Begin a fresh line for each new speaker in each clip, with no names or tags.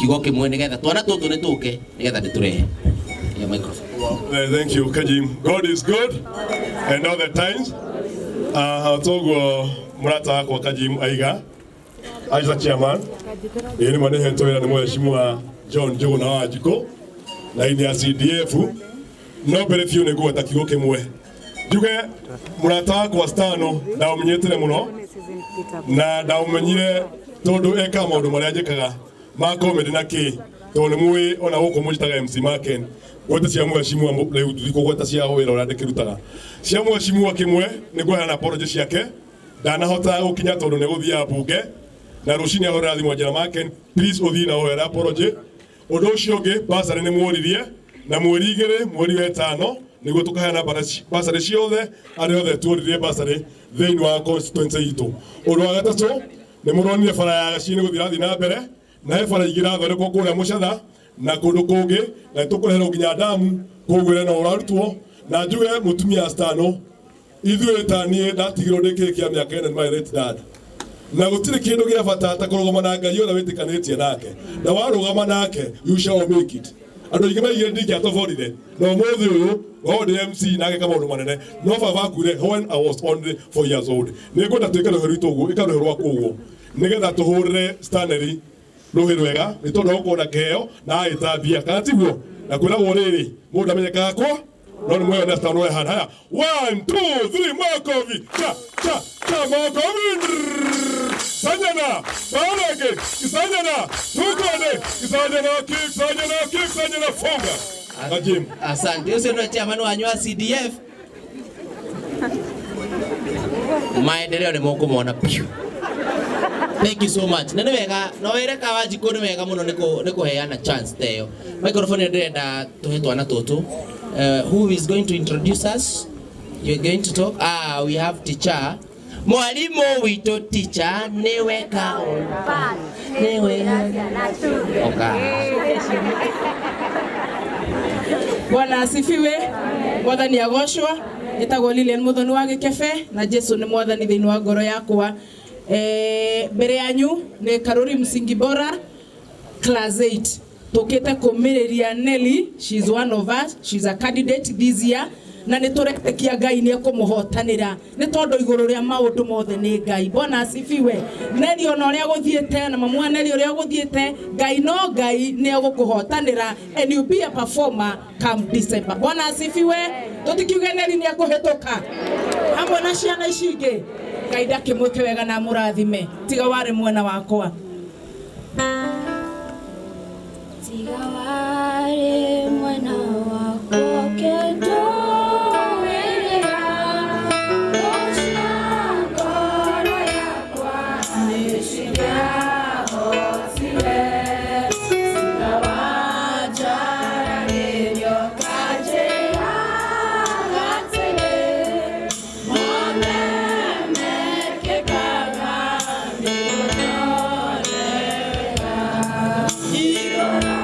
Kiugo kimwe nigetha twana tutu ni tuke nigetha nditurehe. Ya microphone.
Thank you, Kajim. God is good and all the times. Toguo murata wakwa Kajim aiga aiza chairman ĩĩ nĩ manehetwo wĩra nĩ mheshimiwa John Njũgũna wa Wanjikũ na ini ya CDF no mbere biũ nĩ ngũgweta kiugo kĩmwe njuge mũrata wakwa Stano ndaũmenyete mũno na ndaũmenyire tondũ ekaga maũndũ marĩa njĩkaga ma comedy na kĩ tondũ nĩ mũĩ ona gũkũ mũnjĩtaga MC Maken gweta cia mheshimiwa rĩu ndikũgweta cia wĩra ũrĩa ndĩkĩrutaga cia mheshimiwa kĩmwe nĩ ngũheana apology ciake ndanahota gũkinya tondũ nĩ gũthiaga bunge na rũcinĩ ahũrĩra thimũ anjĩra Maken please ũthiĩ na ũhere apology. Ũndũ ũcio ũngĩ basarĩ nĩ mworirie na mweri 2 mweri wa 5 nĩguo tũkaheana basarĩ ciothe arĩa othe tuoririe basarĩ thĩinĩ wa constituency itũ. Ũndũ wa gatatũ nĩ mũronire bara ya Gacii nĩ gũthiĩ ĩrathiĩ na mbere na he bara igĩrĩ irathondekwo kũrĩa Mũcatha na kũndũ kũngĩ na nĩtũkũreherwo nginya damu kũu wĩra no ũrarutwo na njuge mũtumia Stano ithuĩ ta niĩ ndatigirwo ndĩkĩrĩkia mĩaka 4 nĩ my late dad na gũtirĩ kĩndũ gĩa bata ta kũrũgama na Ngai ũrĩa wĩtĩkanĩtie nake na warũgama nake you shall make it. Andũ aingĩ maigire ndingĩatoborire na ũmũthĩ ũyũ ngorwo ndĩ MC na ngeka maũndũ manene no baba akuire when I was only 4 years old. Nĩ ngwenda twĩke rũhĩ rwitũ ũguo ĩka rũhĩ rwaku ũguo nĩgetha tũhũrĩre Stanley rũhĩ rwega nĩ tondũ gũkorwo na kĩheo na agĩtambia kana tiguo na kwĩragwo rĩrĩ mũndũ amenyekaga kwa no nĩ mwĩone Stanley hana haya 1 2 3 makofi cha cha cha makofi Sanyana Barage Kisanyana tukone Kisanyana Kisanyana Kisanyana funga Kajim.
Asante. Ucio ndio chairman wanyu wa CDF. Maendeleo ni mukumona piu. Thank you so much. Na nĩ wega no wĩre ka Wanjikũ nĩ wega mũno nĩ kũheana chance ta ĩyo. Microphone ndĩrenda tũhe twana tũtũ. Who is going to introduce us? You're going to talk? We have teacher. Mwalimu witũ teacher nĩwe kaũndũ. Nĩwe. Oka.
Bwana asifiwe. Mwathani agocwo. Njĩtagwo Lilian Muthoni wa Gĩkebe na Jesu nĩ mwathani thĩinĩ wa ngoro yakwa. Mbere yanyu nĩ Karuri Msingi Bora class 8. Tũkĩte kũmĩrĩria Nelly, she is one of us, she is a candidate this year na nĩ tũretĩkia Ngai nĩ ekũmũhotanĩra nĩ tondũ igũrũ rĩa maũndũ mothe nĩ Ngai. Bwana asifiwe. Nelly ona ũrĩa gũthiĩte na mamu wa Nelly ũrĩa gũthiĩte, Ngai no Ngai nĩ egũkũhotanĩra and you be a performer come December. Bwana asifiwe. Tũtikiuge Nelly nĩ ekũhĩtũka hamwe na ciana ici ingĩ. Ngai ndakĩmwĩke wega na amũrathime tiga warĩ mwena wakwa.
Tiga warĩ mwena wakwa ũkĩndũĩrĩra, ũcio ngoro yakwa nĩcingĩahotire. Tiga wanjaragĩria ũkanjĩraga atĩrĩ, mothe mekĩkaga nĩgũthondeka. Igũrũ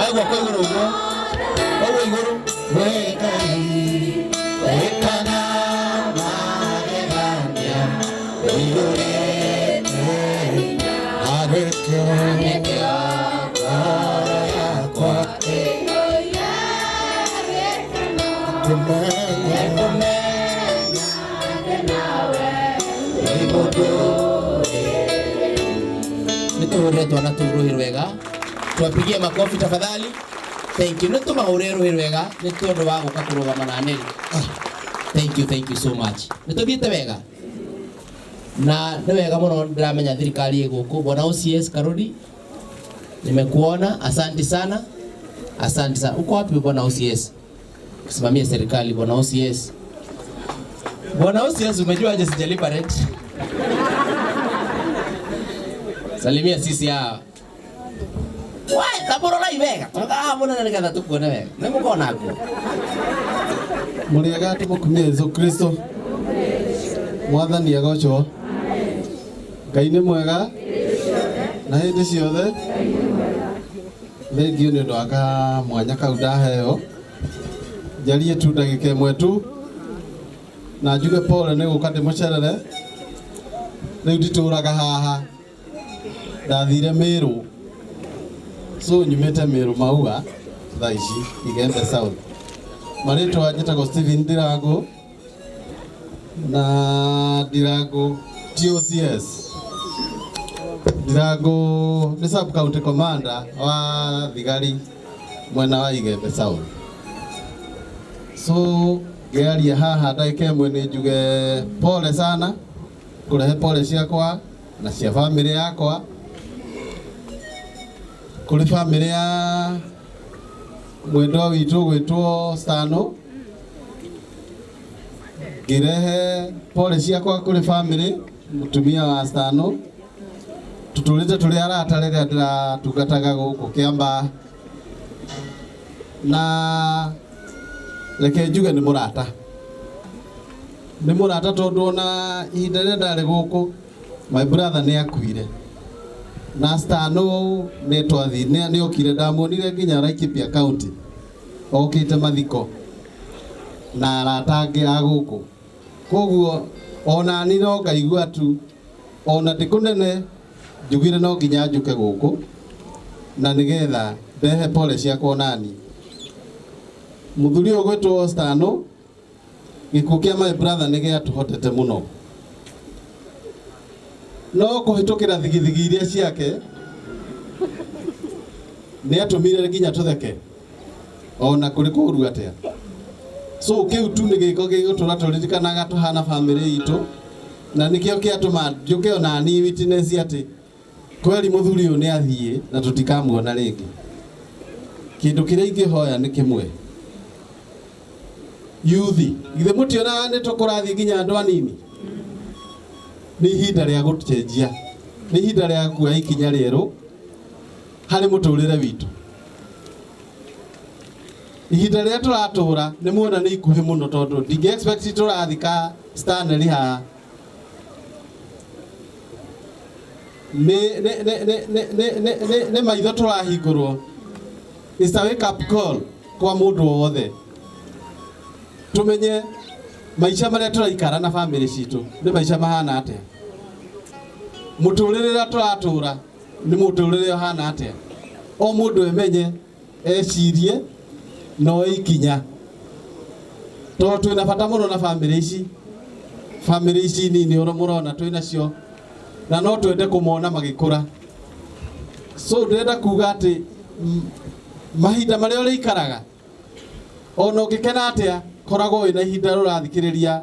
Oya guoko igũrũ ũguo. Ũguo igũrũ. We Ngai wĩkaga magegania ũiyũrĩte hinya. Na nĩkĩo ngoro yakwa ĩkũmenya wĩ mũndũ. Nĩtũhũrĩre twana tũu rũhĩ rwega, twapigie makofi tafadhali. Thank you. Nĩtũmahũrĩre rũhĩ rwega nĩ tondũ wa gũka kũrũgama na Neli. Thank you, thank you so much. Nĩtũthiĩte wega na nĩ wega mũno, ndĩramenya thirikari ĩ gũkũ. Bwana OCS Karuri, nimekuona, asante sana, asante sana. Uko wapi bwana OCS? Kusimamia serikali bwana OCS. Bwana OCS, umejua aje sijalipa rent? Salimia sisi hawa. Wai, tamũrora wega. Tũroga mũnene nĩgetha tũkuone wega. Nĩ mũkona kuo.
Mũrĩega tũmũkumia Jesũ Kristo. Mwathani agocwo. Ngai nĩ mwega na hĩndĩ ciothe. Thengiũ nĩ ũndũ wa kamwanya kau ndaheo njarie tu ndagĩka ĩmwe tu na njuge pole nĩ gũka ndĩmũcerere. Rĩu nditũraga haha, ndathire Mĩrũ, so nyumĩte Mĩrũ Maua thaa ici Igembe South. Marĩtwa njĩtagwo Stephen Ndirango na Ndirango TOCS. Ndirango nĩ sub county commander wa thigari mwena wa Igembe South. So ngĩaria haha ndagĩka ĩmwe nĩ njuge pole sana, kũrehe pole ciakwa na cia bamĩrĩ yakwa kũrĩ bamĩrĩ ya mwendwa witũ gwĩtwo Stano, ngĩrehe pole ciakwa kũrĩ bamĩrĩ mũtumia wa Stano. Tũtũrĩte tũrĩ arata rĩrĩa ndĩratungataga gũkũ Kĩambaa, na reke njuge nĩ mũrata, nĩ mũrata tondũ ona ihinda rĩrĩa ndarĩ gũkũ my brother nĩ akuire na Stano nĩ twathi nĩ okire, ndamuonire nginya Laikipia County okĩte mathiko na arata angĩ a gũkũ. Koguo ona ni no ngaigua tu ona ndĩ kũnene njugire no nginya njũke gũkũ na nĩgetha ndehe pole ciakwa onani. Mũthuri ũyũ gwĩtwo Stano, gĩkuũ kĩa my brother nĩ gĩatũhotete mũno, no kũhĩtũkĩra thigithigi iria ciake nĩ atũmire nginya tũtheke ona kũrĩ kũũru atĩa. So kĩu tu nĩ gĩko gĩgũtũra tũririkanaga tũhana bamĩrĩ itũ, na nĩkĩo kĩatũma njũke ona niĩ witness atĩ kweri mũthuri ũyũ nĩ athiĩ na tũtikamuona rĩngĩ. Kĩndũ kĩrĩa ingĩhoya nĩ kĩmwe, yuthi githĩ mũtionaga nĩ tũkũrathiĩ nginya andũ anini? Nĩ ihinda rĩa gũcenjia, nĩ ihinda rĩa kuoya ikinya rĩerũ harĩ mũtũrĩre witũ. Ihinda rĩrĩa tũratũra nĩ muona nĩ ikuhĩ mũno, tondũ ndingĩ expect tũrathika Stanley haha nĩ maitho tũrahingũrwo. It's a wake up call kwa mũndũ o wothe, tumenye maica marĩa tũraikara na bamĩrĩ citũ nĩ maica mahana atĩa, mũtũrĩre ũrĩa tũratũra nĩ mũtũrĩre ũhana atĩa. O mũndũ emenye, ecirie na oe ikinya, tondũ twĩna bata mũno na bamĩrĩ ici, bamĩrĩ ici nini ũrĩa mũrona twĩ nacio, na no twende kũmona magĩkũra. So ndĩrenda kuga atĩ mahinda marĩa ũrĩikaraga ona ũngĩkena atĩa, koragwo wĩna ihinda ũrathikĩrĩria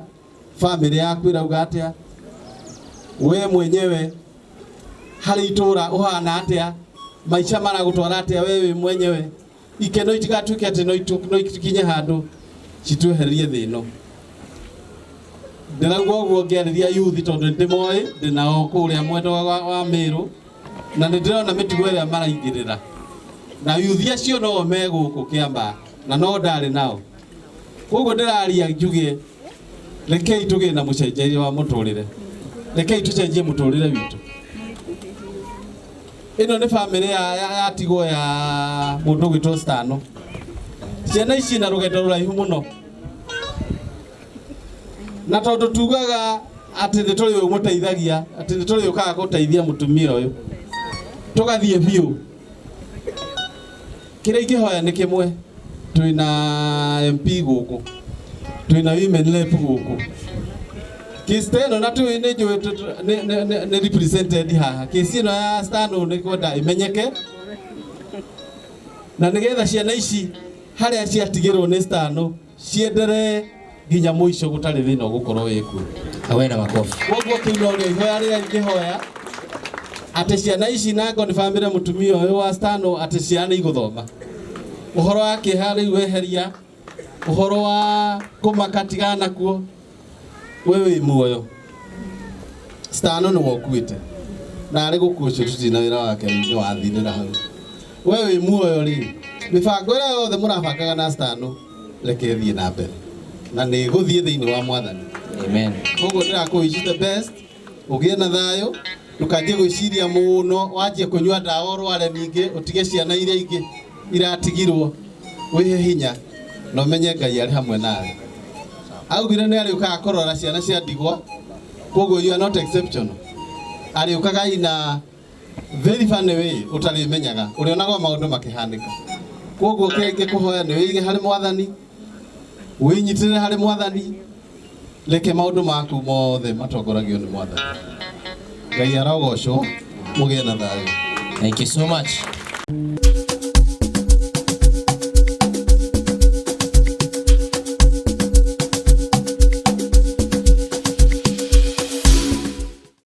bamĩrĩ yaku ĩrauga atĩa, we mwenyewe harĩ itũra ũhana atĩa, maica maragũtwara atĩa we wĩ mwenyewe. Ikeno itigatuĩke atĩ no ikinye handũ citwehererie thĩ ĩno. Ndĩrauga ũguo ngĩarĩria yuthi tondũ nĩndĩmoĩ, ndĩnao kũrĩa mwena wa Mĩrũ, na nĩndĩrona mĩtugo ĩrĩa maraingĩrĩra, na yuthi acio no me gũkũ Kĩambaa na no ndarĩ nao. Koguo ndĩraria njuge rekei tũgĩe na mũcenjerie wa mũtũrĩre, rekei tũcenjie mũtũrĩre witũ. Ĩno nĩ bamĩrĩ yatigwo ya mũndũ ũgwĩtwo Stano. Ciana ici na rũgendo rũraihu mũno, na tondũ tugaga atĩ nĩ tũrĩ mũteithagia, atĩ nĩ tũrĩũkaga gũteithia mũtumia ũyũ, tũgathiĩ biũ. Kĩrĩa ingĩhoya nĩ kĩmwe, twĩna MP gũkũ, twĩna women rep gũkũ, kĩsi ta ĩno na tũĩ nĩ njũĩ nĩ represented haha. Kĩsi ĩno ya Stano nĩ kwenda ĩmenyeke, na nĩgetha ciana ici harĩa ciatigĩrwo nĩ Stano cienderee nginya mũico gũtarĩ thĩna ũgũkorwo wĩkuo.
Awe na makofi.
Koguo kĩu no rĩo ihoya rĩrĩa ingĩhoya, atĩ ciana ici nango nĩ bamĩrĩ mũtumia ũyũ wa Stano, atĩ ciana nĩ igũthoma. Ũhoro wa kĩeha rĩu weheria, ũhoro wa kũmaka tigana nakuo, we wĩ muoyo. Stano nĩ wokuĩte, na arĩ gũkua ũcio tũtirĩ na wĩra wake, rĩu nĩ wathirĩra hau. We wĩ muoyo rĩ, mĩbango ĩrĩa yothe mũrabangaga na Stano reke ĩthiĩ na mbere, na nĩ ĩgũthiĩ thĩinĩ wa Mwathani.
Amen.
Koguo ndĩrakũ the best, ũgĩe na thayũ, ndũkanjie gwĩciria mũno, wanjie kũnyua ndawa ũrware, ningĩ ũtige ciana iria ingĩ iratigirwo. Wĩhe hinya na ũmenye Ngai arĩ hamwe nawe. Augire nĩ arĩũkaga kũrora ciana cia ndigwa, koguo you are not exceptional. Arĩũkaga ina very funny way ũtarĩmenyaga, ũrĩonaga maũndũ makĩhanĩka. Koguo kĩrĩa ingĩkũhoya nĩ wĩige harĩ Mwathani, wĩnyitĩrĩre harĩ Mwathani, reke maũndũ maku mothe matongoragio nĩ Mwathani. Ngai arogocwo, mũgĩe na thayũ.
Thank you so much.